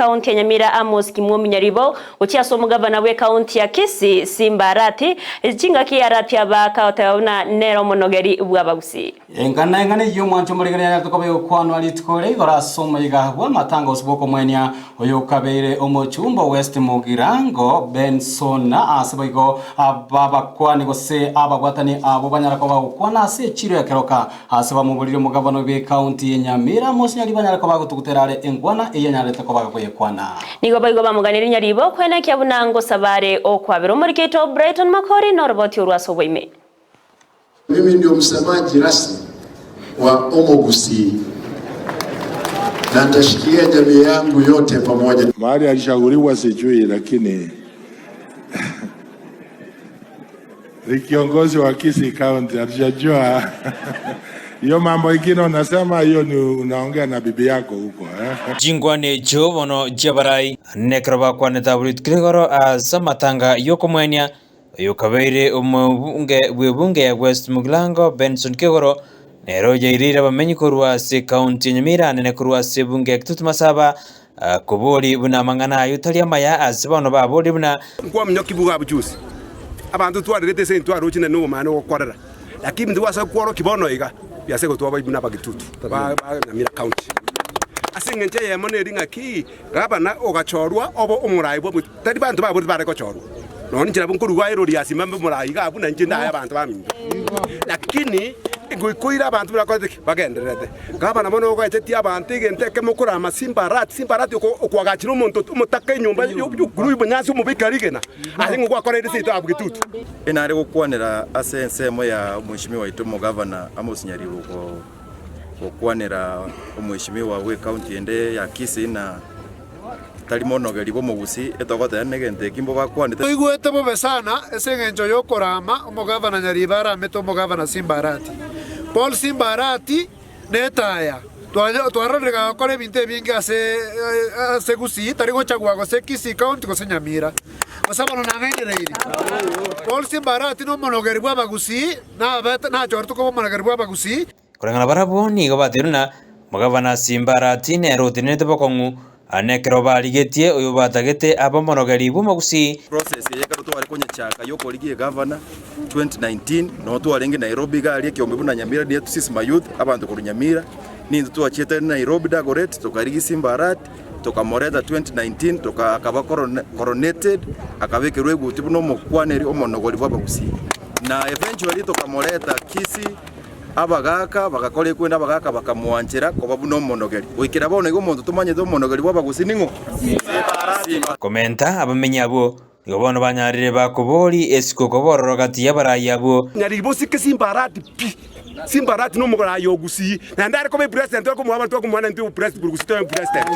County ya Nyamira Amos Kimwomi Nyaribo gochia ase omogavana bw'ecounty ya Kisii Simba Arati, chingaki Arati aba akagoteba buna nere omonogeri bw'abagusii. Eng'ana eng'ana eyio omwancho omorigani anyarete koba egokwanwa rituko ria igoro ase omoyega bw'amatanga gose bw'okomwenia oyokabeire omochumba o West Mugirango Benson ase boigo abakwani gose ababwatani abwo banyara koba bagokwana ase echiro ya Keroka Ase bamoborire omogabana bw'ecounty ya Nyamira, Amos Nyaribo anyare koba agotugutera are enkwana eyio anyarete koba agoyekwana. Nigo boigo bamoganirie Nyaribo kwenekia buna ngosaba are okwabera omoriki oito Brighton Makori noroboti orwo ase oboime. Mimi ndio msemaji rasmi wa Omogusii na nitashikilia jamii yangu yote pamoja. Mahali alishauriwa sijui, lakini ni kiongozi wa Kisii County, hatujajua hiyo mambo ingine unasema hiyo ni unaongea na bibi yako huko eh? Chinkwana echio bono chi'abarai, nekero bakwanete abwo rituko rigoro ase amatanga y'okomwenia oyokabeire omobunge bw'ebunge ya West Mugirango Benson Kegoro, nere oyoireire abamenyi korwa ase ekaunti ya Nyamira nene korwa ase ebunge ya Kitutu Masaba Kobori buna amang'ana ayio tari amaya ase bono baborie buna. Nkwaminyokia bwa buchusi, abanto twarerete ase intwaroche na nobomani ogokorera, lakini ebinto gwase kworokia bono iga biase gotwa abaibwi na abagitutu ba Nyamira County. Ase engencho eyemo neri ng'aki gavana ogachorwa obe omorai bwa tari banto baboreti bare gochorwa, nonya ninche nabo nkorua erori ya Simba mbe omorai iga abwo na inche ndaye abanto baminto. Lakini goika abanto buna bakorete ki? Bagendererete. Gavana bono ogoechetie abanto egento ekemo okorama Simbarati, Simbarati okoagachera omonto omotaka enyomba y'okorua obonyansi omobeke rigena, ase ng'o gwakoreire seito abwo getutu. Inare gokwanera ase ensemo ya omweshimiwa oito omogavana Amos Nyaribo gokwanera omweshimiwa bwe county ende ya Kisii na tari monogeri bw'omogusii etogoteba negento eki mbobakwanete. Toigwete bobe sana ase engencho y'okorama omogavana Nyaribo aramete omogavana Simba Arati. Paul Simba Arati netaya. Twarorire gagokora ebinto ebinge ase ase Gusii tari gochagua gose Kisii County gose Nyamira. Gose bono nang'ainereiri. Paul Simba Arati nomonogeri bw'Abagusii nabete nachoretwe koba omonogeri bw'Abagusii. Koreng'ana barabwo nigo batebirie ng'a omogabana Simba Arati nere otenenete bokong'u, na ekero barigetie oyo batagete abe omorogeri bw'omogusii. Process eye ekero tware konyechaka yokorigia egavana 2019 noo twarenge Nairobi iga aria ekeombe buna Nyamira niye sisi ma youth abanto korwa Nyamira nintwe twachiete Nairobi Dagoretti tokarigia Simba Arati tokamoreta 2019 toka akaba coronated akabekerwa eguti buna omokwaneri omonogori bw'abagusii na eventually tokamoreta Kisii Abagaaka bagakora ekwenda, abagaaka bakamwanchera koba buna omonogeri. Goikera bono iga omonto tomanyete omonogeri bw'abagusii ning'o? Simba. Komenta abamenyi abwo, nigo bono banyarire bakobori esiko koba ororo gati y'abarai abwo. Nyaribo sike Simba Arati pi. Simba Arati nomoraai o Gusii naende are koba epresident twakomoa abanto twakomoa naintwe obopresident korwa Gusii tobe president.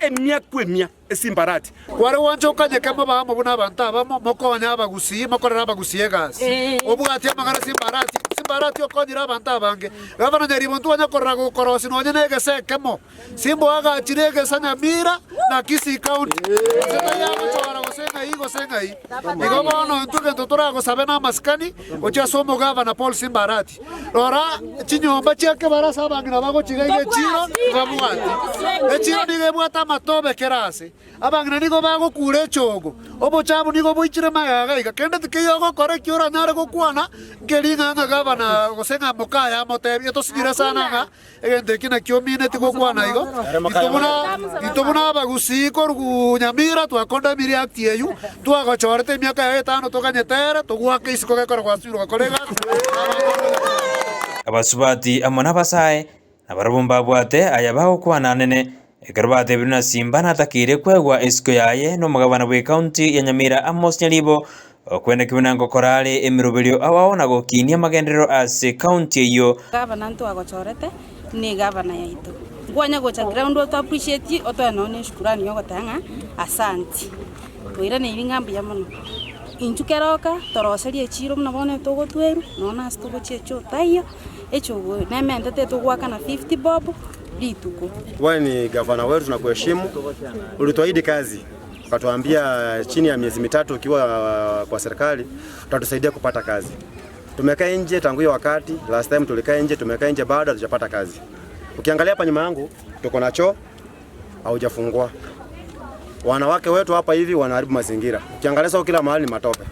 Emia kwa emia. Esimbarati. Kware gwancha okanyeke mobe amo buna abanto abamo, mokonye abagusii, mokorere abagusii egasi. Obwatie amang'ana Simbarati, Simbarati okonyire abanto abange. Gavana Nyaribo ntwanya korora gokorosia nonye na egesa ekemo. Simba oagachire egesa Nyamira na Kisii County. Gose taiyo agochora gose ng'ai gose ng'ai. Igo bono intwe egento toragosabe namasikani gochia ase omogavana Paul Simbarati. Rora, chinyomba chia kebarasa abang'ina bagochiga iga echiiro tibabwati. Echiiro nigo ebwate amatobe kera aase. Abang'ina nigo bagokura echogo. Obochafu nigo boichire magega iga. Kende tikeiyo ogokora eki oranyare gokwana, nkeri ng'a ng'a gavana gose ng'a mokaye amotebie. Etosinyire sana ng'a Egento eki nakio omineti gokwana igo, Intwe buna intwe buna abagusii korwa Nyamira twakondemirie act eywo, twagochorete emiaka yaye etano toganyete ere, togoaka isiko gekora gwasubirwe gokora egasi, abanto mbagokora. Abasubati amo nabasae, nabarabwo mbabwate aya bagokwana anene, ekero batebirwe na Simba natakeire kwegwa esiko yaye nomogabana bw'ecounty ya Nyamira Amos Nyaribo, Okwenekigwa buna ngokora are emeroberio ao ao na gokinia amagenderero ase county eyio. Gavana ntwagochorete buna egavana yaito. Nkwanya gocha ground oto appreciate otoe nonya ne shukurani yogoteba ng'a asanti. Twairaneirie ng'a mbuya mono. Intwe keroka toroserie echiro buna bono togotwerwa nonya ase togochia echoo taiyo, echogo nementete togoakana 50 bob rituko. Wewe ni gavana wetu tunakuheshimu, ulituahidi kazi Ukatuambia chini ya miezi mitatu ukiwa kwa serikali utatusaidia kupata kazi. Tumekaa nje tangu hiyo wakati, last time tulikaa nje, tumekaa nje bado hatujapata kazi. Ukiangalia hapa nyuma yangu tuko na choo. haujafungua. Wanawake wetu hapa hivi wanaharibu mazingira. Ukiangalia soko kila mahali ni matope.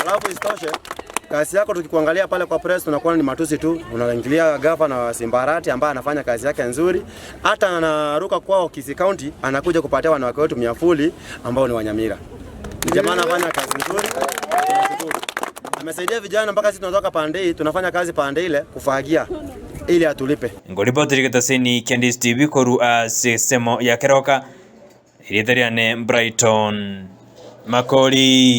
Alafu isitoshe kazi yako tukikuangalia pale kwa press tunakuwa ni matusi tu, unaingilia gavana wa Simbarati ambaye anafanya kazi yake nzuri, hata anaruka kwao Kisii County anakuja kupatia wanawake wetu miafuli ambao ni Wanyamira. Ni jamaa anafanya kazi nzuri, tunashukuru. Amesaidia vijana mpaka sisi tunatoka pande hii tunafanya kazi pande ile kufagia ili atulipe. Ngoripoti getaseni kia Ndisi TV koru ase esemo ya Keroka, erieta riane Brighton Makori.